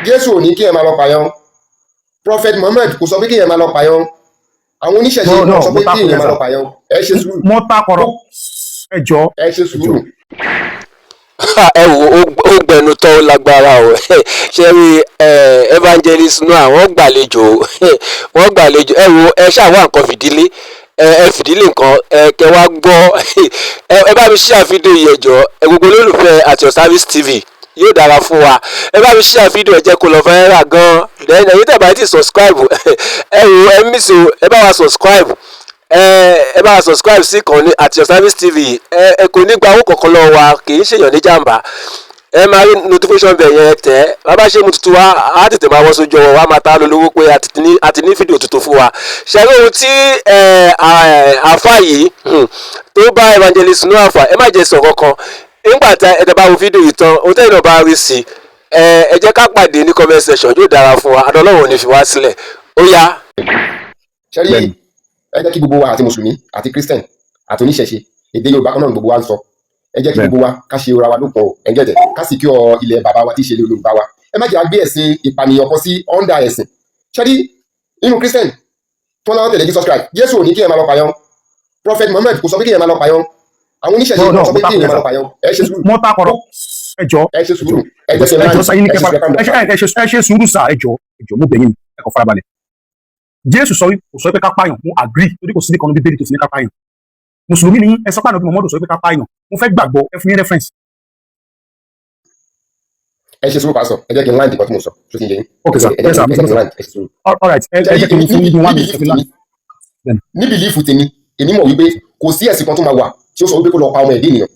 Jésù ò ní kí ẹ máa lọ pààyàn. Prophet Muhammad kò sọ pé kí ẹ máa lọ pààyàn. Àwọn oníṣẹ̀ṣe No, no, kò sọ mo pé kí takò èèyàn yẹn máa sà. lọ pààyàn. Ẹ ṣe sùúrù. Mo takọrọ, ẹ jọ. Ẹ ṣe sùúrù. Ẹ wo, ó gbẹnu tán, ó lágbára o. Ṣe rí evangelist Noah, wọ́n gbàlejò, wọ́n gbàlejò. Ẹ wo, ẹ ṣáà wá nǹkan fìdílé, ẹ fìdílé nǹkan, ẹ kẹ wá gbọ́. Ẹ bá mi share fídíò yìí, ẹ jọ̀ọ́. Ẹ gbogbo olólùfẹ́ At Your Service TV, yóò dára fún wa. Ẹ bá mi share fídíò, ẹ jẹ́ kó lọ viral gan. Then ẹ̀yin tẹ́ bá ti subscribe, ẹ wo, ẹ miss o. Ẹ bá wa subscribe, ẹ bá wa subscribe sí ìkànnì At Your Service TV. Ẹ kò ní gba owó kankan lọ́wọ́ wa, kì í ṣèyàn ní jàǹbá. Ẹ máa rí notification bell yẹn tẹ̀. Bàbá ṣe mú tuntun wá, á tètè máa wọ́ sójú ọwọ́ wa, máa ta lólówó pé a ti ní fídíò tuntun fún wa. Ṣẹ́rí ohun tí àáfà yìí tó bá evangelist Noah fà, ẹ má jẹ́ sọ kankan. Nígbà tí ẹ tẹ́ bá wo fídíò yìí tán, ohun tẹ́yìn náà bá rí sí ẹ, ẹ jẹ́ ká pàdé ní comment section. Yóò dára fún wa, Adọ́lọ́wọ̀n ò ní fi wá sílẹ̀. Ó yá. Ṣe rí, ẹ jẹ́ kí gbogbo wa, àti mùsùlùmí àti Christian àti oníṣẹ̀ṣe, èdè Yorùbá kan náà ni gbogbo wa ń sọ. Ẹ jẹ́ kí gbogbo wa ká ṣe ra wa lópọ̀. Ẹ gẹ̀tẹ̀ ká sì kí ọ ilẹ̀ bàbá wa tí í ṣe ilẹ̀ Yorùbá wa. Ẹ má jẹ́ á gbé ẹ̀sìn ìpànìyàn kan sí under ẹ̀sìn. Ṣe rí, inú Christian tí wọ́n náà tẹ̀lé Jesus Christ, Jésù ò ní kí ẹ máa lọ pààyàn. Prophet Muhammad kò sọ pé kí ẹ máa lọ pààyàn. Àwọn oníṣẹ̀ṣe No, no, kò sọ mo pé kí takò èèyàn yẹn máa sà. lọ pààyàn. Ẹ ṣe sùúrù. Mo takọrọ, ẹ jọ. Ẹ ṣe sùúrù, ẹ jẹ́ kí n Ẹ jọ land. sà, yín ní Ẹ ṣe kẹfà. sùúrù. Ẹ ṣe ẹ ṣe sùúrù sà, ẹ jọ, ẹ jọ, mo bẹ̀ yín, ẹ kàn farabalẹ̀. Jésù sọ kò sọ pé ká pààyàn, mo agree, torí kò sí ní kan Bíbélì tó ti ní ká pààyàn. Mùsùlùmí ni ẹ sọ pé ànábì Muhammadu sọ pé ká pààyàn. Mo fẹ́ gbàgbọ́, ẹ fún mi reference. Ẹ ṣe sùúrù, pásọ, ẹ jẹ́ kí n land nǹkan tí mo sọ tó ti ń yé yín. Ok sir. Ẹ jẹ́ Yes sir. kí n land, ẹ ṣe sùúrù. All right, ẹ jẹ́ kí n fún yín ní 1 minute fi land. Ní belief tèmi, èmi mọ̀ wípé kò sí ẹ̀sìn kan tó máa wà tí ó sọ wípé kó lọ pa ọmọ ẹ̀dẹ́ ènìyàn,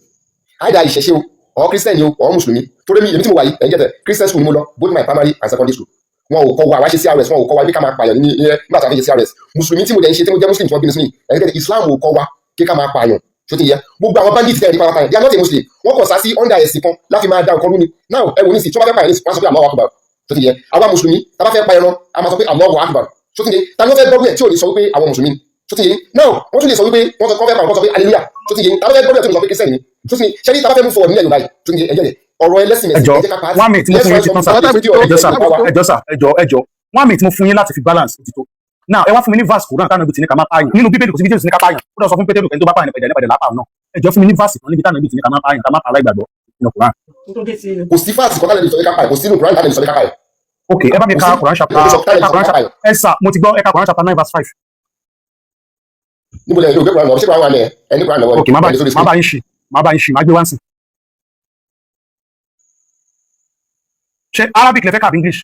either ìṣẹ̀ṣe o, or Christian o, or mùsùlùmí. Torí mi, èmi tí mo wà yìí, ẹ̀yin jẹ́tẹ̀, Christian school ni mo lọ, both my primary and secondary school. Wọn ò kọ́ wa wá ṣe CRS, wọn ò kọ́ wa bí ká máa pààyàn ní nígbà tí a fi ṣe CRS. Mùsùlùmí tí mo dẹ̀ ń ṣe, tí mo jẹ́ Muslim tí wọ́n bí mi sí ní, ẹ̀yin jẹ́tẹ̀, Islam ò kọ́ wa kí ká máa pààyàn. Tó ti yẹ, gbogbo àwọn bandits tẹ̀ ní pàápàá, they are not a Muslim. Wọ́n kàn sá sí under ẹ̀sìn kan láti máa da nǹkan rú ni. Now, ẹ wò ní sí, tí wọ́n bá fẹ́ pààyàn ní sí, wọ́n á sọ pé Allahu Akbar. Tó ti yẹ, àwa mùsùlùmí tá bá fẹ́ pa ẹran, a máa sọ pé Allahu Akbar. Tó ti yẹ, ta ni wọ́n fẹ́ gbọ́dọ̀ ẹ̀ tí ò ní sọ wípé àwọn mùsùlùmí ni? Tó ti yẹ, now, wọ́n tún lè sọ wípé wọ́n sọ fẹ́ pa àwọn sọ pé hallelujah. Tó ti yẹ, ta ló fẹ́ gbọ́dọ̀ ẹ̀ tí ò ní sọ pé Christian ni? Tó ti yẹ, ṣé ní ta bá fẹ́ mú forward nílẹ̀ Yorùbá yìí, tó ti yẹ, ẹ̀jẹ̀ ọ̀rọ̀ ẹlẹ́sìn Ẹ mẹ̀sìn, jọ, ẹ jẹ́ ká pa á. 1 minute mo fún yín ti tán sà. Ẹ jọ sà, ẹ jọ sà, ẹ jọ, ẹ jọ, 1 minute mo fún yín láti fi balance òtítọ́. Now, ẹ wá fún mi ní verse Quran tánà ibi tí ní ká máa pààyàn. Nínú Bíbélì, kò sí Bíbélì tí ní ká pààyàn. Ó dọ̀ sọ fún Pétérù, kẹ́ni tó bá pààyàn nípa ìjà nípa ìjà lápá náà. Ẹ jọ, fún mi ní verse kan níbi tánà ibi tí ní ká máa pààyàn, ká máa pa aláìgbàgbọ́ nínú Quran. Kò sí verse kan tánà ibi sọ pé ká pa ẹ̀. Kò sínú Quran tánà ibi sọ pé ká pa ẹ̀. Ok, ẹ bá mi ka Quran chapter, ẹ ka Quran chapter, ẹ sà, mo ti gbọ́, ẹ ka Quran chapter 9 verse 5. Níbo lẹ yóò gbé Quran lọ? Ṣé Quran wà ní ẹ? Ẹ ní Quran lọ́wọ́ ni? Ok, má bá Ẹ ní sórí má screen. bá yín ṣì, má bá yín ṣì, má gbé wá sí. Ṣé Arabic lẹ fẹ́ kà àbí English?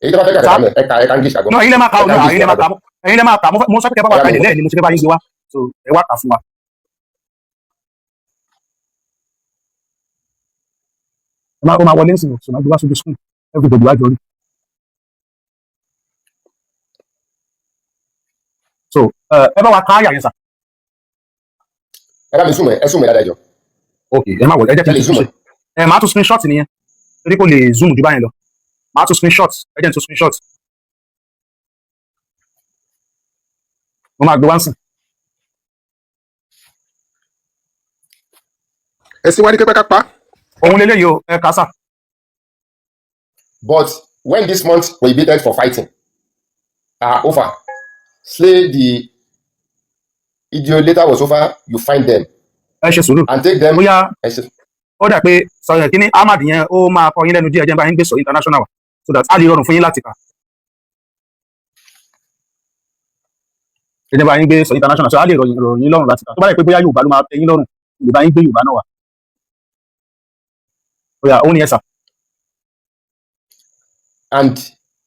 Èyí tó bá fẹ́ kà, kà mẹ́, ẹ ka, ẹ ka English àgbọ̀. No, ẹ̀yin lẹ máa ka. Ẹ ka No, English ẹ̀yin lẹ máa àgbọ̀. ka, ẹ̀yin lẹ máa kà. Mo sọ pé kẹ́ bá wa Ọ̀yá, ka mo ilẹ̀ lẹ́ẹ̀ ni mo ṣe fẹ́ bá yín gbé wá, so ẹ wá kà fún wa. Ẹ máa, ó máa wọlé nsìn, so máa gbé wá sójú screen, everybody wá jọ rí. So ẹ bá wa ká àyà yẹn sà. Ẹ bá mi zoom ẹ, ẹ zoom ẹ dáadáa jọ. Ok, ẹ má wọlé, ẹ jẹ́ kí Ẹ lè n tún zoom ṣe. Ẹ. Ẹ máa tún screenshot nìyẹn, torí kò lè zoom ju báyẹn lọ. Máa tún screenshot, ẹ jẹ́ n tún screenshot. Mo máa gbé wá nsìn. Ẹ̀sìn wa ní pẹ́pẹ́ ká pa. Òun leléyìí o, ẹ kà sà. But when this month prohibited for fighting are over, slay the idolater whatsoever you find them Ẹ ṣe sùúrù. and take them. Bóyá Ẹ ṣe. ó dà pé sọ̀rọ̀ kí ní Ahmad yẹn, ó máa kọ yín lẹ́nu díẹ̀. Jẹ́ n bá yín gbé sọ international wa, so that á lè rọrùn fún yín láti kà. Ẹ jẹ́ bá yín gbé sọ international, so á lè rọrùn yín lọ́rùn láti kà. Tó bá dẹ̀ pé bóyá Yorùbá ló máa tẹ́ yín lọ́rùn, lè bá yín gbé Yorùbá náà wá. Bóyá òun ni ẹ sà. And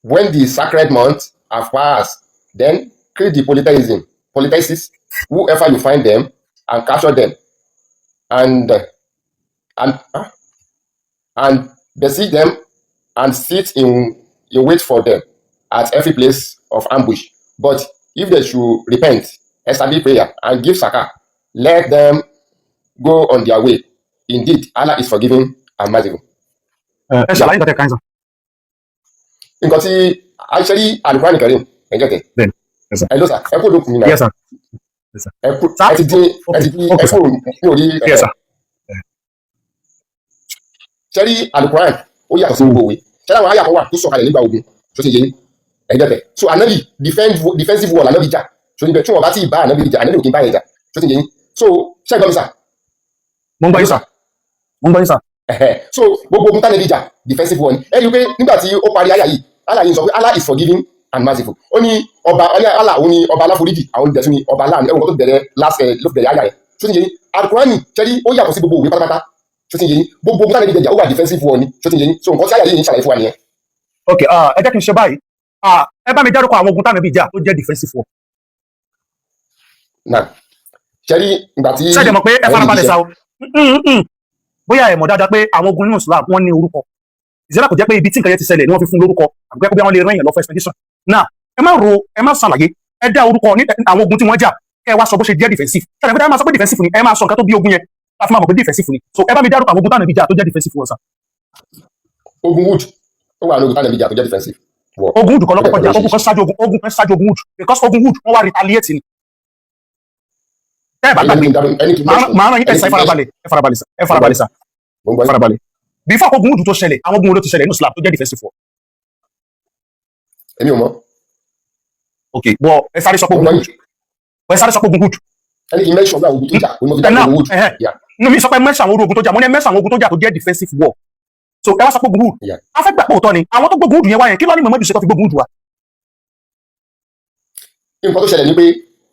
when the sacred months have passed, then kill the polytheists, whoever you find them, and capture them, and besiege them, and sit in wait for them at every place of ambush. But if they should repent, establish prayer, and give zakah, let them go on their way. Indeed, Allah is forgiving and merciful. Ẹ ṣàlàyé nǹkan tẹ́ kàn sà. Nǹkan tí actually Alukurani Karim, ẹ jẹ́ tẹ̀. Bẹ́ẹ̀ni, yes sir. Ẹ ló sà, ẹ kó lókun mi náà. Yes sir, yes sir. Ẹ kú. Sir? Ẹ ti dín, ẹ ti dín, ẹ Okay sir. kúrò ní orí. Yes sir. Ṣẹ́rí, Alukuran Ó yàtọ̀ sí gbogbo òwe. Ṣé àwọn àyà kan wà tó sọ̀kalẹ̀ nígbà ogun tó ti yé yín? Ẹ̀jẹ̀ so ànábì defensive war ànábì jà. So níbẹ̀ tí wọ́n bá ti bá ànábì jà, ànábì ò kí ń bá yẹn jà. Tó ti yé yín? So ṣé ẹ gbọ́ mi sà? Mo ń gbọ́ yín sà, mo ń gbọ́ yín sà. Ẹ̀hẹ̀. So gbogbo ogun tánàbí jà, defensive war ni. Ẹ rí i pé nígbà tí ó parí àyà yìí, Allah yìí sọ pé Allah is forgiving and merciful. Ó ní ọba, ó ní Allah òun ni ọba aláforíjì, àwọn olùdẹ̀sùn ni ọba aláàánú. Ẹ̀wọ̀n tó bẹ̀rẹ̀ last ẹ̀ ló bẹ̀rẹ̀ àyà yẹn. Tó ti yé yín? Alukurani ṣẹ́rí, ó yàtọ̀ sí gbogbo òwe pátápátá. Tó ti yé yín? Gbogbo ogun tánàbí jà, ó wà defensive war ni. Tó ti yé yín? So nǹkan tí àyà yìí ń ṣàlàyé fún wa nìyẹn. Ok, ẹ jẹ́ kí n ṣe báyìí. Ẹ bá mi dárúkọ àwọn ogun tánàbí jà tó jẹ́ defensive war. Náà ṣẹ́rí ìgbà tí Ṣé ẹ mọ̀ pé ẹ Ànábì farabalẹ̀ jíṣẹ́ sa o. Bóyá ẹ mọ̀ dáadáa pé àwọn ogun nínú Islam, wọ́n ní orúkọ. Ìṣẹ́lá kò jẹ́ pé ibi tí nǹkan yẹn ti ṣẹlẹ̀ ni wọ́n fi fún lórúkọ, àbí pé wọ́n lè rán èèyàn lọ fún expedition. Náà ẹ má ro, ẹ má ṣàlàyé, ẹ dá orúkọ ní àwọn ogun tí wọ́n jà, kẹ́ ẹ wá sọ bó ṣe jẹ́ defensive. Ṣàlàyé pé ẹ máa sọ pé defensive ni, ẹ máa sọ nǹkan tó bí ogun yẹn tá a fi máa mọ̀ pé defensive ni. So ẹ bá mi dárúkọ àwọn ogun táwọn ibi jà tó jẹ́ defensive wọn sà. Ogun Uhud, ó wà ní ogun tánàbí jà tó jẹ́ defensive war. Ogun Uhud kan Ó dẹ̀ lọ́kọ́kọ́ jà. pẹ̀lú Ogun kan ṣáájú ogun, ogun kan ṣáájú ogun Uhud, because ogun Uhud, wọ́n wá retaliate ni. Tẹ́ ẹ bá ẹni gbàgbé kí n dárú, ẹni kí n mention màá rán yín ẹni ẹ̀sà. kí n mention. Ẹ farabalẹ̀, ẹ farabalẹ̀ sà, ẹ farabalẹ̀ sà. Mo ń gbọ́ Ẹ yín. farabalẹ̀. Before ogun Uhud tó ṣẹlẹ̀, àwọn ogun wo ló ti ṣẹlẹ̀ nínú Islam tó jẹ́ defensive war? Èmi ò mọ̀. Ok, bọ ẹ sáré sọ pé Mo ń ogun gbọ́ Uhud yín. Ẹ sáré sọ pé ogun Uhud. Ẹni kí n mention bí àwọn ogun tó jà, òun mo fi Ẹ dárúkọ náà ogun Uhud. Ẹhẹ. Yeah. Nínú mi sọ pé mẹ́sàn àwọn ogun tó jà, mo ní mẹ́sàn àwọn ogun tó jà tó jẹ́ defensive war. So ẹ wá sọ pé ogun Uhud. A fẹ́ gbà pé òótọ́ ni àwọn tó gbógun Uhud yẹn wá yẹn, kí ló ní Muhammadu ṣe tó fi gbógun Uhud wa? Nǹkan tó ṣẹlẹ̀ ni pé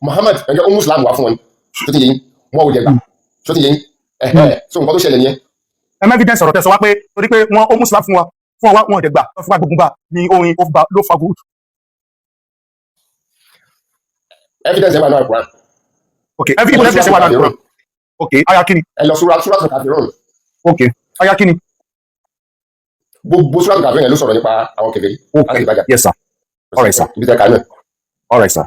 Muhammad ẹ̀jẹ̀ ó mú Islam wá fún wọn ni. Tó ti yé yín? Wọn ò dẹ̀ gbà. Tó ti yé yín? Ẹ̀hẹ́. So nǹkan tó ṣẹlẹ̀ nìyẹn. Ẹ mọ evidence ọ̀rọ̀ tẹ́ sọ wá pé torí pé wọ́n ó mú Islam fún wa, wọn ò dẹ̀ gbà, wọ́n fi wá gbógun bá ní orin ó ló fa ogun Uhud. Evidence ẹ̀ wà náà Quran. Ok, evidence wà lára Quran. Ok, aya kini? Ẹ lọ súra tó Kafirun. Ok, aya kini? Gbogbo súra tó Kafirun yẹn ló sọ̀rọ̀ nípa àwọn kèfèrí Ok. láti ìbàjá. Yes sir, all right sir. Ibi tẹ́ ká náà. All right sir.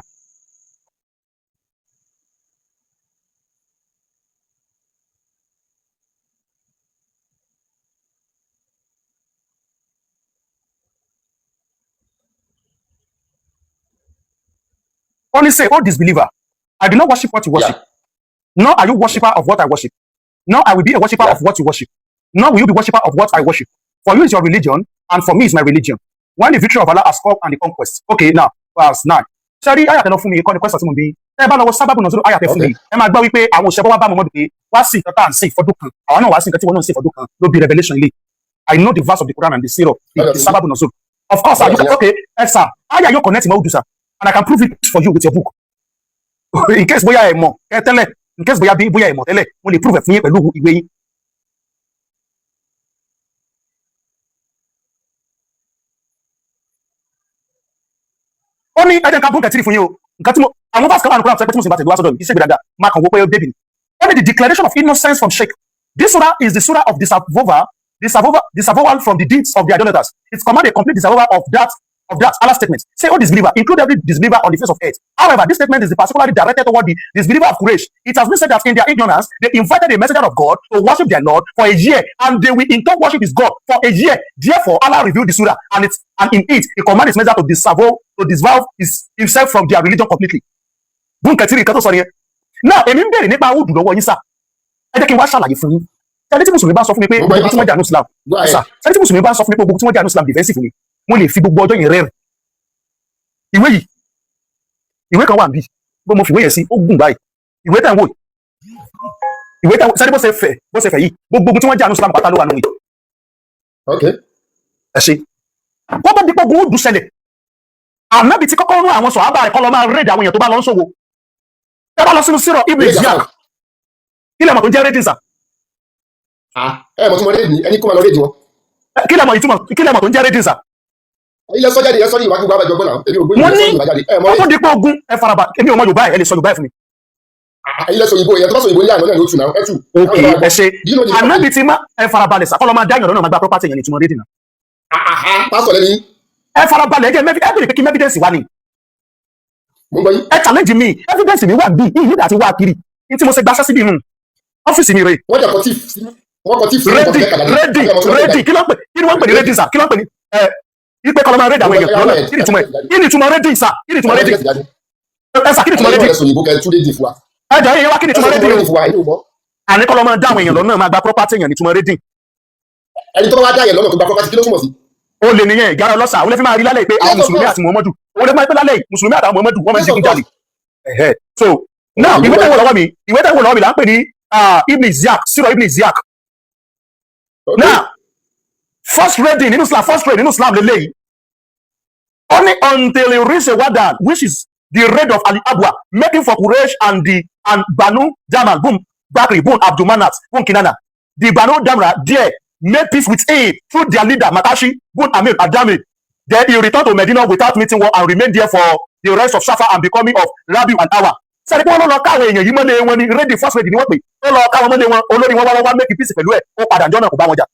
Only say, "Oh disbeliever, I do not worship what you worship, nor are you worshipper of what I worship, nor I will be a worshipper of what you worship, nor will you be worshipper of what I worship. For you is your religion, and for me is my religion. When the victory of Allah has come and the conquest." Okay, now, verse 9. Ṣé rí àyàtẹ̀ lọ fún mi kọ́ ni question tí mo bí. Ẹ bá lọ́wọ́ sábàbù náà sórí àyàtẹ̀ fún mi. Ẹ máa gbọ́ wípé àwọn òṣìṣẹ́ wá bá Muhammadu pé wá sí nǹkan tá à ń sìn fọdún kan. Àwọn náà wá sí nǹkan tí wọ́n náà ń sìn fọdún kan ló bí revelation ilé. I know the verse of the Quran and the sirah, the sábàbù náà sórí. Of course, sir, you can, okay, ẹ sir, àyà yóò connect mọ́ Udu, sir, and I can prove it for you with your book. In case bóyá ẹ mọ̀ ẹ tẹ́lẹ̀, in case bóyá bí bóyá ẹ mọ̀ tẹ́lẹ̀, mo lè prove ẹ̀ fún yín pẹ̀lú ìwé yín. Ó ní ẹjẹ nǹkan bóńkẹ̀ tìrì fún yín o. Nǹkan tí mo àwọn verse kan wà ní Quran sọ pé tí mo sì bá tẹ̀lé wá sọ́dọ̀ mi, iṣẹ́ ìgbéraga máa kàn wó pé bébì ni. Ó ní the declaration of innocence from shirk. This surah is the surah of disavowal from the deeds of the idolaters. It command a complete disavowal of that Allah's statement. Say, "Oh disbeliever," include every disbeliever on the face of earth. However, this statement is particularly directed toward the disbeliever of Quraysh. It has been said that in their ignorance, they invited a messenger of God to worship their Lord for a year, and they will in turn worship his God for a year. Therefore, Allah revealed the surah, and in it, he commanded his messenger to disavow himself from their religion completely. Bùnkẹ̀tìrì nǹkan tó sọ nìyẹn. Now, èmi ń bèrè nípa Udu lọ́wọ́ yín sá. Ẹ jẹ́ kí n wá ṣàlàyé fún yín. Ṣé tí Mùsùlùmí bá sọ fún mi pé Mo gbọ́ yín. gbogbo tí wọ́n jà ní Islam, Go ahead. sà, ṣé tí Mùsùlùmí bá sọ fún mi pé gbogbo tí wọ́n jà ní Islam defensive ni, mo lè fi gbogbo ọjọ́ yẹn rẹ́rìn. Ìwé yìí, ìwé kan wà níbí, bó mo fi ìwé yẹn sí, ó gùn báyìí. Ìwé tẹ̀ ń wò yìí, ìwé tẹ̀ ń wò, sẹ́ni bó ṣe fẹ̀ yìí, gbogbo ogun tí wọ́n jà ní Islam pátá ló wà nínú yìí. Ẹ ṣe. Kó tó di pé ogun Udu ṣẹlẹ̀, Ànábì ti kọ́kọ́ rán àwọn sọ̀hábà rẹ̀ kọ́ lọ máa raid àwọn èèyàn tó bá lọ ń ṣòwò. Ẹ bá lọ sínú sírọ̀ Ibn Ishaq, kí lẹ mọ̀ tó ń jẹ́ raiding, sà? Ah, ẹ mọ̀ tí mo raid ní ẹni kó máa lọ raid wọn. Kí lẹ mọ̀ ìtumọ̀, kí lẹ mọ̀ tó ń jẹ́ raiding, sà? Ilẹ̀ sọ́jáde, ẹ sọ́rí ìwájú gbàgbọ́ gbọ́nà èmi ò gbóyè. Mo Ilẹ̀ ní sọ́rí ìwájáde ẹ mọ̀. Kó tó di pé ogun, ẹ faraba, èmi ò mọ Yorùbá, ẹ lè sọ Yorùbá ẹ fún mi. Ilẹ̀ sọ òyìnbó, èyàn tó bá sọ òyìnbó ní àná náà ló tù náà ẹ tù. Ok, ẹ ṣe. Do you know the Ànábì ti má, ẹ farabalẹ̀ sà, kọ́ lọ máa dá ìyànlọ́nà máa gba property yẹn ní ìtumọ̀ raiding náà. Pásítọ̀ lẹ́ni. Ẹ farabalẹ̀, ẹ jẹ́ ẹ bèrè pé kí evidence wá ni. Mo ń gbọ́ yín. Ẹ challenge mi, evidence mi wà bí yìí nígbà tí wà kiri ní tí mo ṣe gbaṣẹ́ síbí inú ọ́fíìsì mi rè. Wọ́n jẹ́ kọtíf, wọ́n kọtíf sí. Raiding, raiding, raiding, kí ló ń pè, kí ni wọ́n ń pè ní raiding, sà? Kí ló ń pè ní ẹ ipe kọ́ lọ máa raid àwọn èèyàn lọ́nà? Kí ni ìtumọ̀ ẹ̀? Kí ni ìtumọ̀ raiding, sà? Kí ni ìtumọ̀ raiding, ẹ sà? Kí ni ìtumọ̀ raiding? Ẹ jọ yẹn wá, kí ni ìtumọ̀ raiding? Àní kọ́ lọ máa dá àwọn èèyàn lọ́nà máa gba property èèyàn ní ìtumọ̀ raiding. Ẹni tó bá wá dá yẹn lọ́nà tó gba property, kí ló túmọ̀ sí? Ó lè nìyẹn, ìgárá ọlọ́sà. Òun lè fi máa rí lálẹ́ pé àwọn Yes, of mùsùlùmí course. àti Muhammadu, òun lè fi máa rí pé lálẹ́ yìí, mùsùlùmí àtàwọn Muhammadu wọ́n máa ń Yes, of digun jalè. course. Ẹ̀hẹ́. So now, ìwé tẹ̀ wò lọ́wọ́ mi, ìwé tẹ̀ wò lọ́wọ́ mi là ń pè ní Ibn Ishaq, Sira Ibn Ishaq. Now, first reading nínú Islam, first reading nínú Islam lélẹ́yìí. Only until he reached a Wadan, which is the raid of Ali Abwa, making for Quraysh and the and Banu Jamal bun Bakri bun Abdulmanat bun Kinana. The Banu Damra there made peace with him through their leader Makashi bun Amir Adami. Then he returned to Medina without meeting war and remained there for the rest of Safar and becoming of Rabiu and Awa. Sẹ́ni pé wọ́n lọ káwọn èèyàn yìí mọ́lé wọn ni raid, first raid ni wọ́n pè. Ó lọ káwọn mọ́lé wọn, olórí wọn wá wá make peace pẹ̀lú ẹ̀, ó padà jọ́ náà, kò bá wọn jà.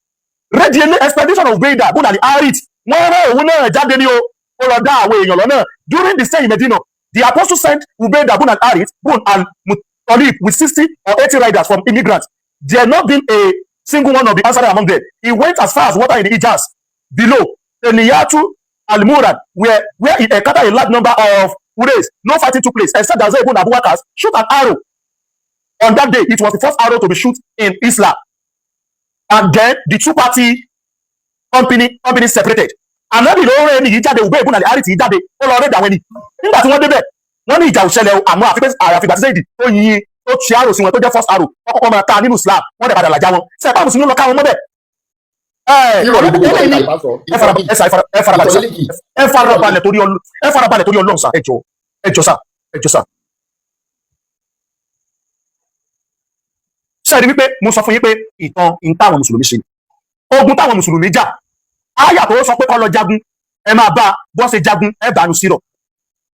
Raid ilé, expedition of Ubaida bun Ali Harit, wọ́n rán òun náà jáde ní o, ó lọ dá àwọn èèyàn lọ́nà. During the stay in Medina, the apostle sent Ubaida bun al Harit bun al Mutalib with 60 or 80 riders from immigrants, there not being a single one of the Ansar among them. He went as far as water in the Hijaz below Eniyatu al-Murad, where he encountered a large number of Quraysh. No fighting took place except that Zayd ibn Abu Waqqas shoot an arrow on that day. It was the first arrow to be shoot in Islam, and then the two party company separated. Ànábì ló rẹ ẹni yìí jáde, Ubay ibn al-Harith yìí jáde, ó lọ raid àwọn ẹni. Nígbà tí wọ́n débẹ̀, wọ́n ní ìjà ò ṣẹlẹ̀ o, àmọ́ àfi pé àyàfi ìgbà tí Zaidi tó yin, tó ṣe arrow sí wọn, tó jẹ́ first arrow wọ́n kọ́kọ́ máa ta nínú Islam. Wọ́n dẹ̀ padà làjà wọn sẹ́ẹ̀ bá mùsùlùmí lọ káwọn mọ́bẹ̀. Irọ́ ní gbogbo Eléyìí ìgbà ni ìbá sọ. ẹ farabalẹ̀ sà. Ìtọ́lélẹ́kì. Ẹ farabalẹ̀ torí Ọlọ́run sà. Ẹ jọ̀ọ́, ẹ jọ̀ọ́ sà, ẹ jọ̀ọ́ sà. Ṣé ẹ rí wípé mo sọ fún yín pé ìtàn ń táwọn mùsùlùmí ṣe ni ogun táwọn mùsùlùmí jà, áyà tó sọ pé kó lọ jagun, ẹ máa bá bọ́ ṣe jagun, ẹ bá nu sírọ̀.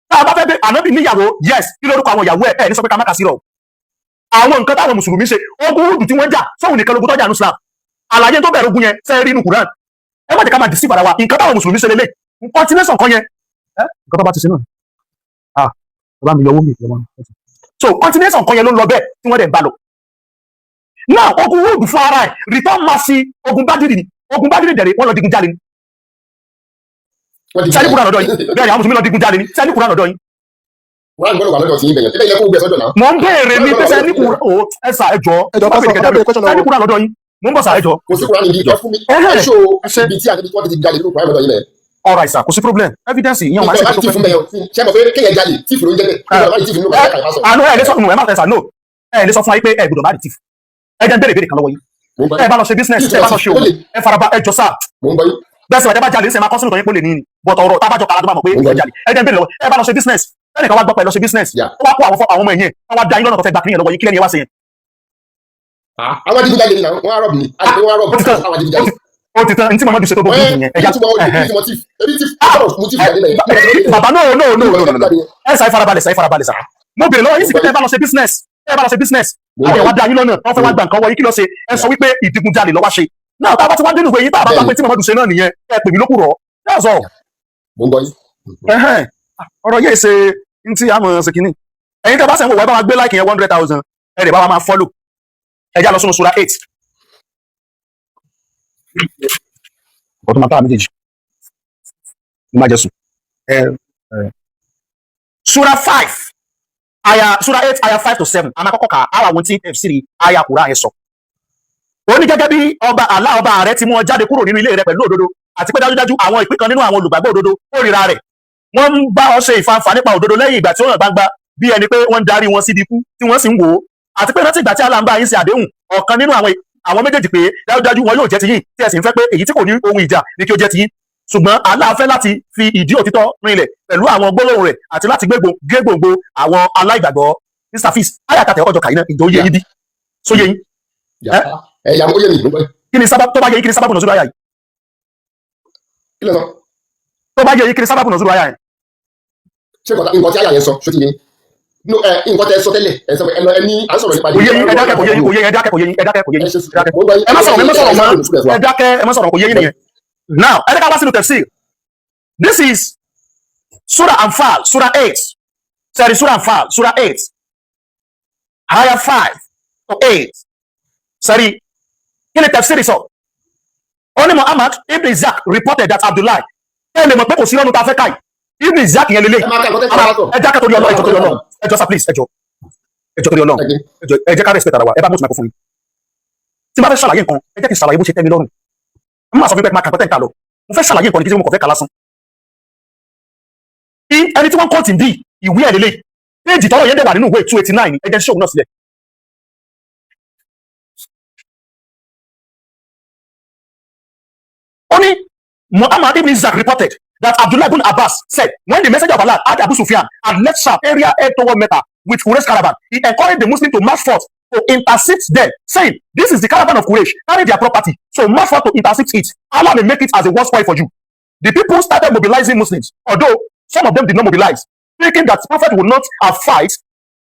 Tá a bá fẹ́ bẹ ànábì níyàwó, yes, kí lórúkọ àwọn ìyàwó ẹ? Ẹ ní sọ pé ká má kà sírọ̀ o. Àwọn nǹkan táwọn mùsùlùmí ṣe, ogun Uhudu tí wọ́n jà, sóhun nìkan lógun tó jà ní Islam? Àlàyé tó bẹ̀rẹ̀ ogun yẹn ṣe rí inú Quran. Ẹ má jẹ́ ká máa deceive ara wa. Nǹkan táwọn mùsùlùmí ṣe lélẹ̀, continuation kan yẹn, ẹ nǹkan tó bá ti ṣe náà, ah, bàbá mi yọ owó mi ìjọba. So continuation kan yẹn ló ń lọ bẹ́ẹ̀ tí wọ́n dẹ̀ ń bá lọ. Now, ogun Uhudu fún ara ẹ̀, return mercy, ogun Bádìrì ni. Ogun Bádìrì dẹ̀rẹ̀, wọ́n lọ digun jalè ni. Wọ́n ti Sẹ́ni Quran lọ́dọ̀ yín? Bẹ́ẹ̀ ni, àwọn mùsùlùmí lọ digun jalè ni. Sẹ́ni Quran lọ́dọ̀ yín? Quran gbọ́dọ̀ wà lọ́dọ̀ tí yín bẹ̀yẹn tẹ́lẹ̀ ilẹ̀ kó gbẹ sọ́dọ̀ náà. Mò ń béèrè ní pé sẹ́ni Quran o. Ẹ sà, ẹ jọ. Ẹ jọ̀ọ́, pastor, ẹ béèrè question Sẹ́ni lọ́wọ́. Quran lọ́dọ̀ yín? Mò ń bọ̀ sà, ẹ jọ. Kò sí Quran níbi, ẹ fún mi. Ẹhẹ́. Ẹ ṣó Ṣe. ibi tí àti wọ́n ti jalè nínú Quran lọ́dọ̀ yín bẹ̀yẹn. All right sir, kò sí problem. Evidence ìyẹn wọn máa ń Ìgbà ṣe tí fún bẹ̀yẹn, ṣé mo fẹ́ kéèyàn jalè tí fún ló ń jẹ́ bẹ́ẹ̀? Ìgbà tí fún nínú Quran kàyà sọ. Àánú ẹ lè sọ fún ẹ má tẹsà no, ẹ lè sọ fún wa pé ẹ gbọ́dọ̀ má di thief. Ẹ jẹ́ n béèrè béèrè kan lọ́wọ́ yín. Mo ń gbọ́ Ẹ bá lọ ṣe business, ẹ bá lọ ṣe òwò, ẹ faraba, ẹ jọ sá. Mo ń gbọ́ yín. Bẹ́ẹ̀ sì wà, ẹ bá jalè ń sẹ́ máa kọ́ sínú ìtàn yín pé ó lè ní ni, but ọ̀rọ̀ tá a bá jọ kàrà tó bá mọ̀ pé ẹ jalè. Ẹ jẹ́ n béèrè lọ́wọ́, ẹ bá lọ ṣe business, ẹnìkan wá gbọ́ pé ẹ lọ ṣe business, ó wá kó àwọn ọmọ ẹ̀yìn ẹ̀, wọ́n wá da yín lọ́nà tó fẹ́ gbà kíní yẹn lọ́wọ́ yín. Kílẹ̀ ni ẹ wá ṣe yẹn? Àwọn adigunjalè ni náà, wọ́n á rob ni, àti pé wọ́n á rob Ó ti tán. àwọn adigunjalè. Ó ti tán. Ní tí Muhammadu ṣe tó bó burú yẹn, ẹ̀yà. Ìtumọ̀ ìtumọ̀ thief, ebi thief gbọ́dọ̀ mú thief jáde bẹ́ẹ̀. Bàbá, no, no, no, no, no, no, ẹ sà, ẹ farabalẹ̀ sà, ẹ farabalẹ̀ sà. Mo béèrè lọ́wọ́ yín sì pé tẹ́ ẹ bá lọ ṣe business, tẹ́ ẹ bá lọ ṣe business, àwọn èèyàn wá da yín lọ́nà, wọ́n fẹ́ wá gba nǹkan wọ yín, kí ló ṣe? Ẹ sọ wípé ìdigunjalè ló wá ṣe náà. Tá a bá ti wá dénú ìwé yín, tá a bá bá pé tí Muhammadu ṣe náà nìyẹn, ẹ pè mí lókùrọ̀. That's all. Mo ń gbọ́ yín. Ẹhẹ́n. Ọ̀rọ̀ yìí ṣe n tí a mọ̀ ṣe kínní. Ẹ̀yin tẹ́ bá sẹ̀ ń wò wá, ẹ bá wa gbé like yẹn 100,000, ẹ lè bá wa máa follow. Ẹ já lọ sínú sura 8. Ọ̀tún máa tá a méjèèjì ní má jẹ́ sùn. Sura 5 aya, sura 8 aya 5 to 7, a máa kọ́kọ́ kà á, àwọn tí tafsiri aya Kùránì yẹn sọ. Ó ní gẹ́gẹ́ bí ọba Allah ọba rẹ ti mú ọ jáde kúrò nínú ilé rẹ pẹ̀lú òdodo, àti pé dájúdájú àwọn ìpín kan nínú àwọn olùgbàgbọ́ òdodo kórìíra rẹ̀. Wọ́n ń bá ọ ṣe ìfanfà nípa òdodo lẹ́yìn ìgbà tí ó hàn gbangba, bí ẹni pé wọ́n ń darí wọn síbi ikú tí wọ́n sì ń wò ó. Àti pé rántí ìgbà tí Allah ń bá yín ṣe àdéhùn, ọ̀kan nínú àwọn méjèèjì, pé dájúdájú wọn yóò jẹ́ tiyín, tí ẹ sì ń fẹ́ pé èyí tí kò ní ohun ìjà ni kí ó jẹ́ tiyín. Ṣùgbọ́n Allah fẹ́ láti fi ìdí òtítọ́ rinlẹ̀ pẹ̀lú àwọn gbólóhùn rẹ̀ àti láti gé gbòǹgbò àwọn aláìgbàgbọ́. Mr Fis, ayàtàtẹ̀ ọjọ́ kàyínà, ìjọ yé yín bí so yé yín? Ẹ yà, ó yé mi, mo ń gbọ́ yín. Kí ni sábà tó bá yé yín, kí ni sábàbù nùzúlù àyà yìí? Kí ló sọ? Tó bá yé yín, kí ni sábàbù nùzúlù àyà yẹn? Ṣé nǹkan tí àyà yẹn sọ ṣó ti yé yín? No, ẹ nǹkan tẹ sọ tẹ́lẹ̀, ẹ sọ pé ẹ lọ, ẹ ní à ń sọ̀rọ̀ nípa Kò yé yín. Ẹ dákẹ́, kò yé yín, kò yé yín. Ẹ dákẹ́, kò yé yín. Ẹ dákẹ́, kò yé yín. Ẹ ṣe Ẹ dákẹ́. Mo ń gbọ́ yín. Ẹ má sọ̀rọ̀, ẹ má sọ̀rọ̀ mọ́. Ẹ Ẹ dákẹ́, ẹ má sọ̀rọ̀, kò yé yín nìyẹn. Now, ẹ jẹ́ ká wá sínú tafsir. This is Surah Anfal, Surah 8. Sorry, Surah Anfal, Surah 8 aya 5 to 8. Sorry, kí ni tafsir sọ? Ó ní Muhammad Ibn Isaac reported that Abdullahi, ẹ lè mọ̀ pé kò sí lọ́nu tá a fẹ́ káyì, Ibn Isaac yẹn lélẹ̀. Ẹ máa ka nǹkan tẹ́ sọ sọ. Ẹ dákẹ́ torí Ọlọ́run, ẹ jọ̀ọ́ torí Ọlọ́run, ẹ jọ̀ọ́ sir, please, ẹ jọ̀ọ́, ẹ jọ̀ọ́ torí Ọlọ́run, ẹ jọ̀ọ́, ẹ jẹ́ ká respect ara wa. Ẹ bá mú microphone yìí. Tí n bá fẹ́ ṣàlàyé nǹkan, ẹ jẹ́ kí n ṣàlàyé bó ṣe tẹ́ mi lọ́rùn. N máa sọ fún pé máa kà pẹ́tẹ́ ń kà lọ. Mo fẹ́ ṣàlàyé nǹkan ní kí mo kàn fẹ́ kà lásán. Ẹni tí wọ́n kọ́ tì ń bí ìwé ẹ̀ lélẹ̀, péèjì tọ́rọ̀ yẹn dẹ̀ wà nínú ìwé 289. Ẹ jẹ́ ṣóun náà sílẹ̀. Ó ní Muhammad ibn Isaac reported that Abdullah ibn Abbas said, when the messenger of Allah had Abu Sufyan had left Sham area head toward Mecca with Quraysh caravan, he encouraged the Muslims to march forth to intercept them, saying, "This is the caravan of Quraysh, carry their property, so march forth to intercept it. Allah may make it as a war spoil for you." The people started mobilizing Muslims, although some of them did not mobilize, thinking that Prophet would not have fight.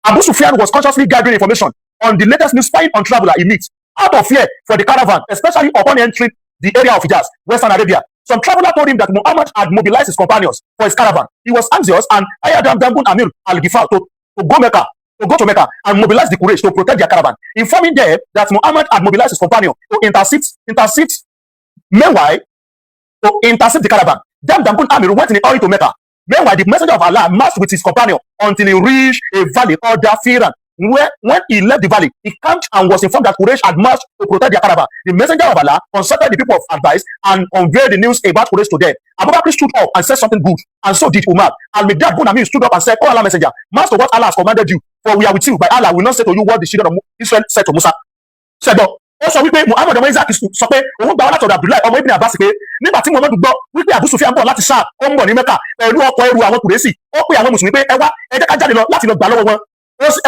Abu Sufyan was consciously gathering information on the latest news, spying on traveler he meets, out of fear for the caravan, especially upon entering the area of Hijaz, Western Arabia. Some traveler told him that Muhammad had mobilized his companions for his caravan. He was anxious and hired Damdam bin Amir al-Ghifar to go to Mecca and mobilize the Quraysh to protect their caravan, informing them that Muhammad had mobilized his companion to intercept, meanwhile, to intercept the caravan. Damdam bin Amir went in a hurry to Mecca. Meanwhile, the messenger of Allah marched with his companion until he reached a valley called Dafiran. Where, when he left the valley, he camped and was informed that Quraysh had marched to protect their caravan. The messenger of Allah consulted the people of advice and conveyed the news about Quraysh to them. Abu Bakr stood up and said something good, and so did Umar. And Miqdad bin Amir stood up and said, "Oh Allah messenger, master what Allah has commanded you, for we are with you. By Allah, we will not say to you what the children of Israel said to Musa." Ṣẹgbọ́, ó sọ wípé Muhammad ọmọ Isaac sọ pé òun gbà wá látọ̀dọ̀ Abdullahi ọmọ Ibn Abbas pé nígbà tí Muhammad gbọ́ wípé Abu Sufyan bọ̀ láti Sham, ó ń bọ̀ ní Mecca pẹ̀lú ọkọ̀ ẹrù àwọn Kùrẹ́sì, ó pe àwọn mùsùlùmí pé ẹ wá, ẹ jẹ́ ká jáde lọ láti lọ gbà lọ́wọ́ wọn.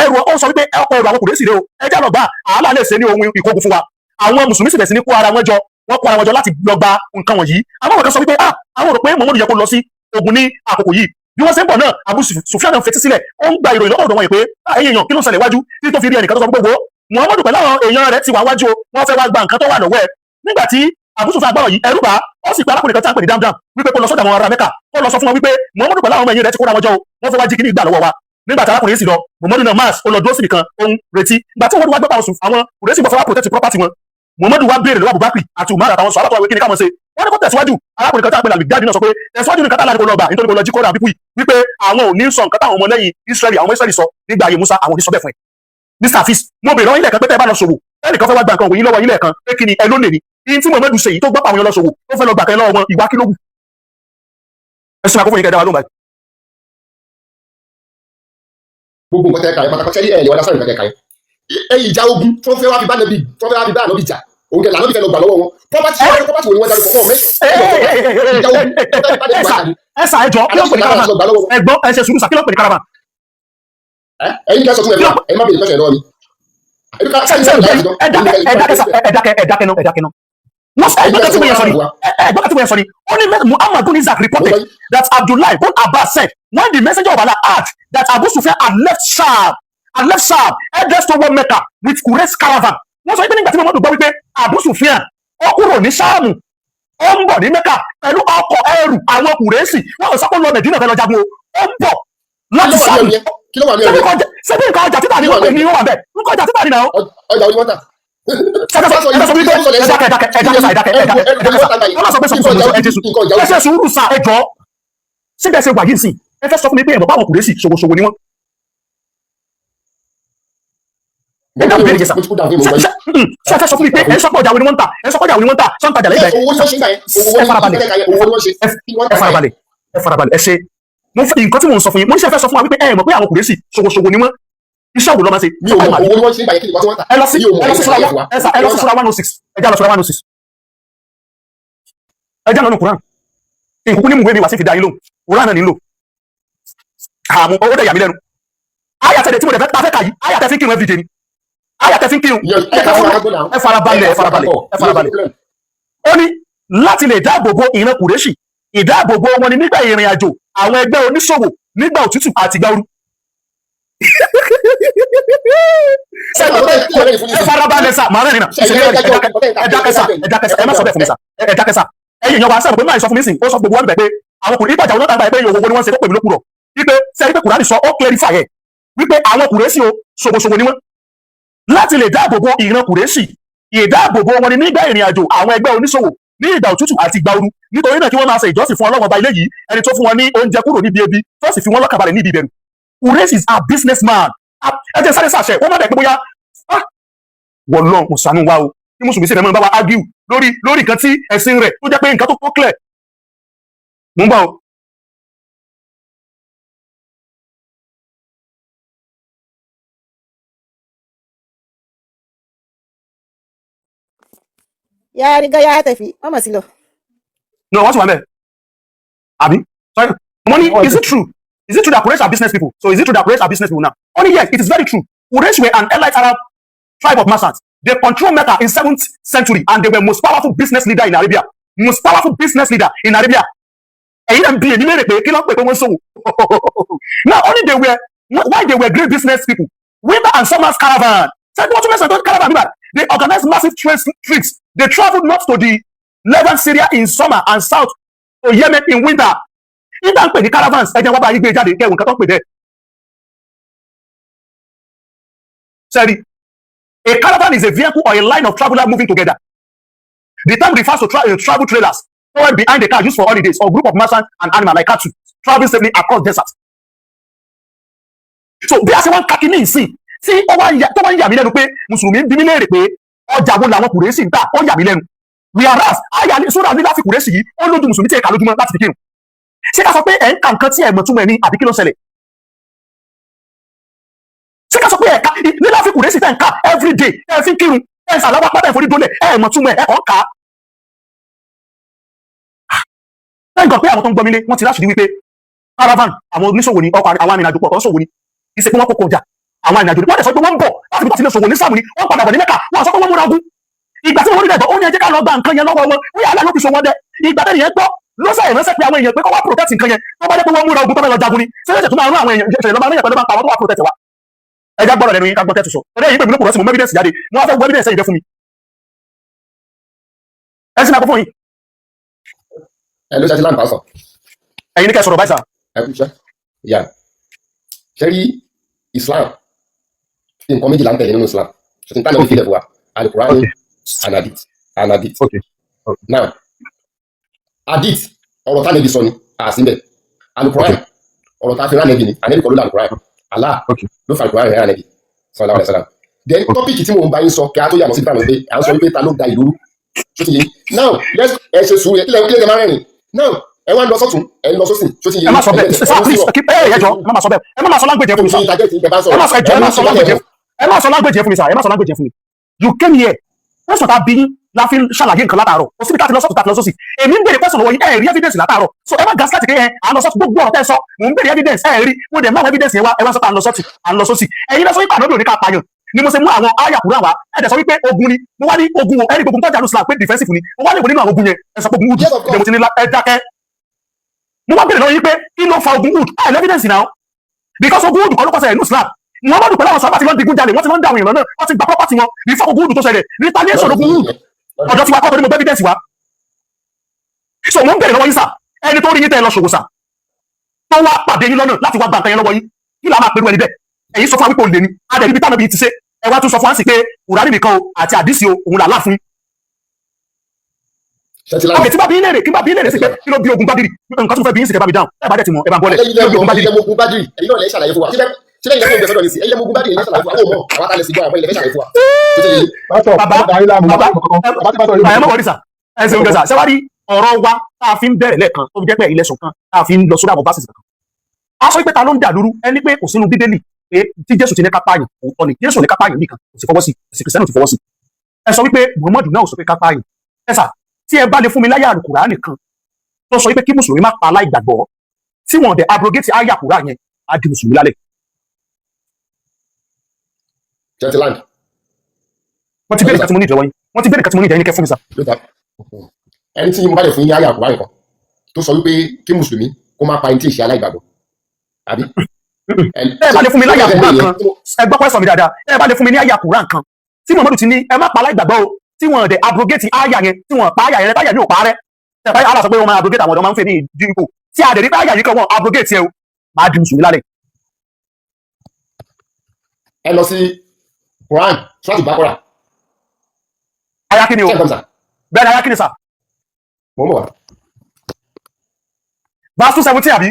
Ẹrù, ó sọ wípé ọkọ̀ ẹrù àwọn Kùrẹ́sì rẹ o, ẹ jẹ́ lọ gbà, àhálà lè ṣe ní ohun ìkógun fún wa. Àwọn mùsùlùmí sì bẹ̀rẹ̀ sí ní kó ara wọn jọ, wọ́n kó ara wọn jọ láti lọ gba nǹkan wọ̀nyí. Àwọn kan sọ wípé ah, àwọn rò pé Muhammad yẹ kó lọ sí ogun ní àkókò yìí. Bí wọ́n ṣe ń bọ̀ náà, Abu Sufyan náà fetí sílẹ̀, ó ń gba ìròyìn lọ́dọ̀ wọn yìí pé ah, ẹ̀yin èèyàn, kí ló ń ṣẹlẹ̀ wájú? Títí tó fi rí ẹnìkan tó sọ pé wo, Muhammadu pẹ̀lú àwọn èèyàn rẹ̀ ti wà wájú o, wọ́n fẹ́ wá gba nǹkan tó wà lọ́wọ́ ẹ̀. Nígbà tí Abu Sufyan gbọ́rọ̀ yìí, ẹ̀rù bà á, ó sì pe arákùnrin kan tí a ń pè ní Damdam wípé kó lọ sọ́dọ̀ àwọn ará Mẹ́kà, kó lọ sọ fún wọn wípé Muhammadu pẹ̀lú àwọn ọmọ ẹ̀yìn rẹ̀ ti kóra wọn jọ o, wọ́n fẹ́ wá jí kíní ìgbà lọ́wọ́ wa. Nígbà tí arákùnrin yìí sì lọ, Muhammadu náà march, ó lọ dúró síbi kan, ó ń retí. Ìgbà tí wọ́n wá gbọ́ pa àwọn Kùrẹ́sì bọ̀ fẹ́ wá protect property wọn, Muhammadu wá béèrè lọ́wọ́ Abubakar àti Umar àtàwọn sọ̀rọ̀ àtàwọn kí ni káwọn ṣe. Wọ́n ní kó tẹ̀síwájú. Arákùnrin kan tí a pè ní Al-Miqdad náà sọ pé tẹ̀síwájú ní kátàlá ní kó lọ gbà, nítorí kó lọ jí kóra pípú yìí wípé àwọn ò ní sọ nǹkan táwọn ọmọlẹ́yìn Israẹli, àwọn ọmọ Israẹli sọ nígbà ayé Musa, àwọn ò ní sọ bẹ́ẹ̀ fún ẹ. Mr Afis, mo bèèrè lọ́wọ́ yín lẹ́ẹ̀kan pé tẹ́ ẹ bá lọ ṣòwò, ẹnìkan fẹ́ wá gba nǹkan òwò yín lọ́wọ́ yín lẹ́ẹ̀kan, pé kí ni ẹ ló lè ní yín tí Muhammadu ṣe yìí tó gbọ́ pa àwọn èèyàn lọ ṣòwò, tó fẹ́ lọ gbà kan lọ́wọ́ wọn, ìwà kí ló wù? Ẹ ṣe máa kó fún yín kẹ́ ẹ dá wa lóhùn báyìí. Gbogbo nǹkan tẹ́ ka yẹn pátákó sẹ́rí ẹ̀ lè wá lásán nǹkan tẹ́ ka yẹn. Ẹ ìjà ogun tí wọ́n fẹ́ wá fi bá nàbí, tí wọ́n fẹ́ wá fi bá ànábì jà, òun kẹ́ lànàbì fẹ́ lọ gbà lọ́wọ́ wọn. Property wo ni wọ́n dárúkọ? Ọ̀ mẹ́sàn ìjà ogun tí wọ́n fẹ́ fi bá nàbí ẹ sà jà ni. Ẹ sà, ẹ jọ, kí ló ń pè ní caravan? Lọ gbà lọ́wọ́ wọn. Ẹ gbọ́, ẹ ṣe sùúrù sà, kí ló ń pè ní caravan? Ẹ̀yin kẹ́ sọ fún ẹ fún wa, ẹ má bèrè question lọ́wọ́ mi. Ẹ dákẹ́, ẹ dákẹ́ sà, ẹ dákẹ́, ẹ dákẹ́ náà, ẹ dákẹ́ náà. Wọ́n sọ, ẹgbẹ́ tí mo yẹ sọ ni, ẹgbẹ́ tí mo yẹ sọ ni, ó ní Muhammad bin Isaac reported that Abdullah bin Abbas said, when the messenger of Allah heard that Abu Sufyan had left Sham headed toward Mecca with Quraysh caravan. Wọ́n sọ wípé nígbà tí Muhammadu gbọ́ wípé Abu Sufyan ó kúrò ní Ṣáàmù, ó ń bọ̀ ní Mecca pẹ̀lú ọkọ̀ ẹrù àwọn Kùrẹ́sì, wọ́n sọ pé ó lọ Mẹ̀dínà fẹ́ lọ jagun o, ó ń bọ̀ láti Ṣáàmù. Kí ló wà ní ẹ̀rọ? Ṣebí nǹkan ọjà títà ni wọ́n pè ní wọ́n wà bẹ́ẹ̀, nǹkan ọjà títà ni náà. Ọjà orí wọ́n tà. Ṣe sọ wípé ẹ dákẹ́, ẹ dákẹ́, ẹ dákẹ́ sà, ẹ dákẹ́, ẹ dákẹ́, ẹ dákẹ́ sà. Wọ́n náà sọ pé sọ fún ẹ jésù, ẹ ṣe sùúrù sà, ẹ jọ. Síbẹ̀ ṣe wà yìí sìn, ẹ fẹ́ sọ fún mi pé ẹ̀mọ̀ báwọn Kùrẹ́sì ṣòwòṣòwò ni wọ́n? Ẹ dáhùn béèrè sà. Ṣe fẹ́ sọ fún mi pé ẹ sọ pé ọjà wo ni wọ́n ń tà? Ẹ sọ pé ọjà wo ni wọ́n ń tà? Ṣé ń tajà lẹ́gbẹ̀ẹ́? Owó ni wọ́n ṣe ń gbà yẹn. Ẹ farabalẹ̀, ẹ farabalẹ̀, ẹ farabalẹ̀, ẹ ṣe. Mo fẹ́ nǹkan tí mò ń sọ fún yín, mo ní ṣe fẹ́ sọ fún wa wípé ẹ mọ̀ pé àwọn Kùrẹ́sì ṣòwòṣòwò ni wọ́n, iṣẹ́ òwò ló máa ṣe? Mi ò mọ̀, owó ni wọ́n ṣe ń gbà yẹn, kí ni wọ́n tà? Ẹ lọ sí, ẹ lọ sí sura, ẹ sà, ẹ lọ sí sura 106. Ẹ já lọ sura 106, ẹ já lọ nù Quran. Nkùkú ní mùwé mi wá sí fi dá yín lóhùn, Quran náà nílò àmú owó dẹ̀ yà mí lẹ́nu. Àyà tẹ̀lé tí mo dẹ̀ fẹ́ ta fẹ́ kà yìí, àyà tẹ̀ fi ń kírun everyday ni, àyà tẹ̀ fi ń kírun. Ẹ farabalẹ̀, ẹ farabalẹ̀, ẹ farabalẹ̀. Ó ní láti lè dáàbò bo ìran Kùrẹ́ṣì, ìdáàbòbò wọn ni nígbà ìrìn àjò àwọn ẹgbẹ́ oníṣòwò nígbà òtútù àti ìgbà ooru. Ẹ farabalẹ̀ sà, màá rẹ̀ nìyà. Ẹ dákẹ́ sà, ẹ dákẹ́ sà, ẹ má sọ bẹ́ẹ̀ fún mi sà, ẹ dákẹ́ sà. Ẹ̀yin èèyàn wa, sábà pé máa sọ fún mi sìn, ó sọ gbogbo wa níbẹ̀ pé àwọn kùnrin ìgbàjà wọn náà gbà pé òwò ni wọ́n ṣe, tó pè mí lókùrọ̀ wípé sẹ́yìn pé Kùránì sọ, ó clarify ẹ̀ wípé àwọn Kùrẹ́sì o, ṣòwòṣòwò ni wọ́n. Láti lè dáàbò bo ìran Kùrẹ́sì, ìdáàbòbò wọn ni nígbà ìrìn àjò àwọn ẹgbẹ́ oníṣòwò ní ìgbà òtútù àti ìgbà ooru. Nítorí náà, kí wọ́n máa ṣe ìjọsìn fún Ọlọ́run ọba ilé yìí, ẹni tó fún wọn ní oúnjẹ kúrò níbi ebi, tó sì fi wọ́n lọ́kàn balẹ̀ níbi ìbẹ̀rù. Quraysh is a businessman. Ẹ jẹ́ sáré sàṣẹ wọ́n má dẹ̀ pé bóyá wọ́n lọ mùsànú wa o. Tí mùsùlùmí sì fẹ́ máa bá wa argue lórí nǹkan tí ẹ̀sìn rẹ̀ tó jẹ́ pé nǹkan tó kó clear. Mò ń bọ̀ o. Ya riga ya tafi, wọ́n mọ̀ sí lọ. No, wọ́n sì wà mẹ́ẹ̀ àbí? Sorry, mo ní, is it true that Quraysh are business people? So is it true that Quraysh are business people now? Only yes, it is very true. Quraysh were an elite Arab tribe of merchants. They controlled Mecca in 7th century and they were most powerful business leader in Arabia, most powerful business leader in Arabia. Ẹ̀yin náà ń bi èmi léèrè pé kí ló ń pè pé wọ́n ń ṣòwò. Now, only they were, why they were great business people: winter and summer caravan. Ṣé wọ́n tún mẹ́sàn-án tó caravan bíbá? They organized massive trade trips. They travelled north to the Levant, Syria in summer and south to Yemen in winter. Nígbà ń pè ní caravans, ẹ jẹ́ wá bá yín gbé jáde kẹwọn nǹkan tó ń pè bẹ́ẹ̀. Sẹ́rí, a caravan is a vehicle or a line of traveller moving together. The term refers to travel trailers towed behind the car used for holidays or group of merchants and animals like cattle traveling safely across desert. So bí a ṣe wá ń ka kíní ìsìn tí ó wá ń yà, tó wá ń yà mí lẹ́nu pé mùsùlùmí ń bí mí léèrè pé ọjà wo làwọn Kùrẹ́sì ń tà, ó yà mí lẹ́nu. Whereas àyà ní sódà ní láti Kùrẹ́sì yìí, ó lójú mùsùlùmí tí ẹ̀ka lójúmọ́ láti fi kírun. Ṣé ká sọ pé ẹ̀ ń ka nǹkan tí ẹ̀ mọ̀ túmọ̀ ẹ̀ ní, àbí kí ló ṣẹlẹ̀? Ṣé ká sọ pé ẹ̀ka ní láti Kùrẹ́sì tẹ̀ ń ka every day, ẹ̀ fi ń kírun, ẹ̀ ń sàláwá pátá, ìforí dólẹ̀, ẹ̀ mọ̀ túmọ̀ ẹ̀, ẹ̀ kàn ń kà á? Thank God pé àwọn tó ń gbọ́ mi lé, wọ́n ti láṣìírí wípé caravan, àwọn oníṣòwò ni, ọkọ̀ àwọn arìnrìnàjò pọ̀ tó ń ṣòwò ni. Kì í ṣe pé wọ́n kókó ọjà, àwọn arìnrìnàjò ni. Wọ́n dẹ̀ sọ pé wọ́n ń bọ̀ láti bí wọ́n ti lè ṣòwò ní sáàmù ni, wọ́n padà bọ̀ ní Mẹ́kà. Wọ́n sọ pé wọ́n múra ogun. Ìgbà tí wọ́n rí dẹ̀gbọ́, ó ní ẹ jẹ́ ká lọ gba nǹkan yẹn lọ́wọ́ wọn. Wọ́n yà á ló fi ṣòwò dẹ. Ìgbà tẹ́lẹ̀ yẹn gbọ́ ló sẹ̀ ránṣẹ́ pé àwọn èèyàn pé kó wá protect nǹkan yẹn. Tó bá jẹ́ pé wọ́n múra ogun tó fẹ́ lọ jagun ni, ṣé lẹ́sẹ̀ tó máa rán àwọn èèyàn ṣẹlẹ̀ lọ́ máa rán yẹn pẹ̀lú máa pa àwọn tó wà protect wa? Ẹ já gbọ́dọ̀ lẹ́nu yín, ká gbọ́ tẹ́tù sọ. Ẹ̀rẹ́ yìí pè mí lókùrọ̀ sí, mo mú evidence jáde. Mo wá fẹ́ gbọ́ evidence ẹ̀yìn fẹ́ fún mi. Ẹ sì máa kó fún yín. Ẹ ló ṣe láǹ pásọ. Ẹ̀yin ní kẹ́ sọ̀rọ̀ báyìí sà. Ẹ kú iṣẹ́ yà. Ṣe rí Islam, nǹkan méjì là ń tẹ̀lé nínú Islam. Ṣètò ìtàn náà fi lẹ̀ fún wa, Alukurani and hadith and hadith. Now, hadith, ọ̀rọ̀ tá nẹ́bi sọ ni àsìnbẹ̀. Alukurani, ọ̀rọ̀ tá a fi rán nẹ́bi ni. Ànẹ́bí kọ́ ló lọ Alukurani, Allah ló fa Alukurani rán nẹ́bi sallallahu alaihi wasallam. Then topic tí mò ń bá yín sọ kí a tó yà lọ sí ìtàn pé à ń sọ wípé ta ló da ìlú rú, ṣó ti yé? Now let's, ẹ ṣe sùúrù. Kílẹ̀ kílẹ̀ máa rẹ́rìn. Now, ẹ wá ń lọ sọ́tún, ẹ ń lọ sósì, ṣó ti yé? Ẹ má sọ bẹ́ẹ̀ sir, please keep ẹ. Ẹ jọ, ẹ má sọ bẹ́ẹ̀, ẹ má sọ language yẹn fún mi sir. Ẹ má sọ, ẹ jọ, ẹ má sọ language yẹn, ẹ má sọ language yẹn fún mi sir, ẹ má sọ language yẹn fún mi. You came here, question ta bí yín la fi ń ṣàlàyé nǹkan látàárọ̀. Kò síbi tá a ti lọ sọ́tún, tá a ti lọ sósì. Èmi ń béèrè question lọ́wọ́ yín, ẹ rí evidence látàárọ̀. So ẹ má gaslight pé ẹ à ń lọ sọ́tún. Gbogbo ọ̀rọ̀ tẹ́ ẹ sọ, mò ń béèrè evidence, ẹ rí. Mo dẹ̀ mú àwọn evidence yẹn wá, ẹ wá sọ pé à ń lọ sọ́tún, à ń lọ sósì. Ẹ̀yin lọ sọ wípé ànábì ò ní ká pààyàn ni. Mo ṣe mú àwọn àyà kúrò àwá. Ẹ dẹ̀ sọ wípé ogun ni. Mo wá ní ogun wo? Ẹni gbogbo tọ́jà lùsùlà pé defensive ni. Mo wá ní ìwé nínú àwọn ogun yẹn, ẹ sọ pé ogun Uhud. Yes, of course. Mo ti ní ẹ dákẹ́. Mo wá béèrè lọ́wọ́ yín pé kí ló fa ogun Uhud? Ẹ evidence now, because ogun Uhud kọ́ ló kọ́ ṣẹlẹ̀ ní Islam. Muhammadu pẹ̀lú àwọn sábà ti lọ digun jalè, wọ́n ti lọ ń dá àwọn èèyàn náà, wọ́n ti gba property wọn before ogun Uhud tó ṣẹlẹ̀. Retaliation ogun Uhud, ọ̀dọ̀ tiwa kọ́, torí mo gbé evidence wá. So mo ń béèrè lọ́wọ́ yín sà, ẹni tó rí yín tẹ́ ẹ lọ ṣòwò sà, tó wá pàdé yín lọ́nà láti wá gba nǹkan yẹn lọ́wọ́ yín, kí la máa pẹ̀lú ẹni bẹ́ẹ̀? Ẹ̀yin sọ fún wa wípé olè ni. Adẹ̀ níbi táwọn ibi ti ṣe, ẹ wá tún sọ fún wa sí pé Kùránì nìkan o àti àdìsí o, òun là láàfin. Ṣètìlá. Ok, tí bá bí yín léèrè, kí bá bí yín léèrè sí pé kí ló bí ogun Bádìrì, nǹkan tí mo fẹ́ bí yín sì, kẹ́ bá mi dáhùn. Ẹ bá dẹ̀ ti mọ̀, ẹ bá ń bọ́lẹ̀. Ẹ̀yin Kí ló lẹ bí ogun mọ̀. Bádìrì? Ẹ̀yin lẹ mọ̀ ogun Bádìrì, ẹ̀yin náà lẹ ṣàlàyé fún wa. Síbẹ̀ síbẹ̀ ilẹ̀ fún ìgbésọ̀dọ̀ ní sí, ẹ̀yin lẹ mọ̀ ogun Bádìrì, ẹ̀yin ṣàlàyé fún wa. Àwọn ò mọ̀, àwọn tá lè sì gbọ́, àwọn ilẹ̀ fẹ́ ṣàlàyé fún wa. Tó ti yé yín? Pásítọ̀, Bàbá, bàbá yín láàmú bàbá, bàbá tí pásítọ̀ yìí ẹ mọ̀ wọ́n sà, ẹ ṣeun gẹ̀ẹ́sà. Ṣé wàá rí ọ̀rọ̀ wa tá a fi ń bẹ̀rẹ̀ lẹ́ẹ̀kan, tó fi jẹ́ pé ilẹ̀ sùn kan tá a fi ń lọ sórí àwọn verses kankan? A sọ pé ta ló ń dà lóru, ẹni pé kò sínú Bíbélì pé tí Jésù ti ní ká pààyàn. Òótọ́ ni, Jésù ní ká pààyàn nìkan, kò sì fọwọ́ sí, ẹ̀sìn Kìrìsìtẹ́nì ti fọwọ́ sí. Ẹ sọ wípé Muhammadu náà ò sọ pé ká pààyàn. Ẹ sà, tí ẹ bá lè fún mi láyà Àlùkùránì nìkan tó sọ wípé kí mùsùlùmí má pa aláìgbàgbọ́, tí wọn dẹ̀ abrogate àyà Kùránì yẹn, á di mùsùlùmí lálẹ́. Ṣètìlá. Wọ́n ti bẹ̀rẹ̀ nǹkan tí mo ní ìjọwọ́ yín, wọ́n ti bẹ̀rẹ̀ nǹkan tí mo ní ìjẹ́ yín, kẹ́ fún mi sà. Ló ta ẹni tí mo bá lè fún yín ní àyà Kùránì kan tó sọ wípé kí mùsùlùmí kó má pa ẹni tí ì ṣe aláìgbàgbọ́, àbí? Ẹ bá lè fún mi láyà Kùránì kan, ẹ gbọ́ pẹ́sọ̀ mi dáadáa, ẹ bá lè fún mi ní àyà Kùránì kan tí Muhammadu ti ní ẹ má pa aláìgbàgbọ́ o, tí wọ́n dẹ̀ abrogate àyà yẹn, tí wọ́n pa àyà yẹn, táyà ní ò parẹ́, ẹ bá yà sọ pé wọ́n máa abrogate, àwọn ọ̀dọ́ máa ń fẹ́ ní ìdínkù, tí a dẹ̀ rí pé àyà yìí kan wọ́n abrogate yẹn o, máa di mùsùlùmí lálẹ́. Ẹ lọ sí Quran, Suratu Baqara. Aya kí ni o? Ṣé ẹ gbọ́ mi sà? Bẹ́ẹ̀ ni, aya kí ni sà? Mo ń bọ̀ wá. Verse 217, àbí?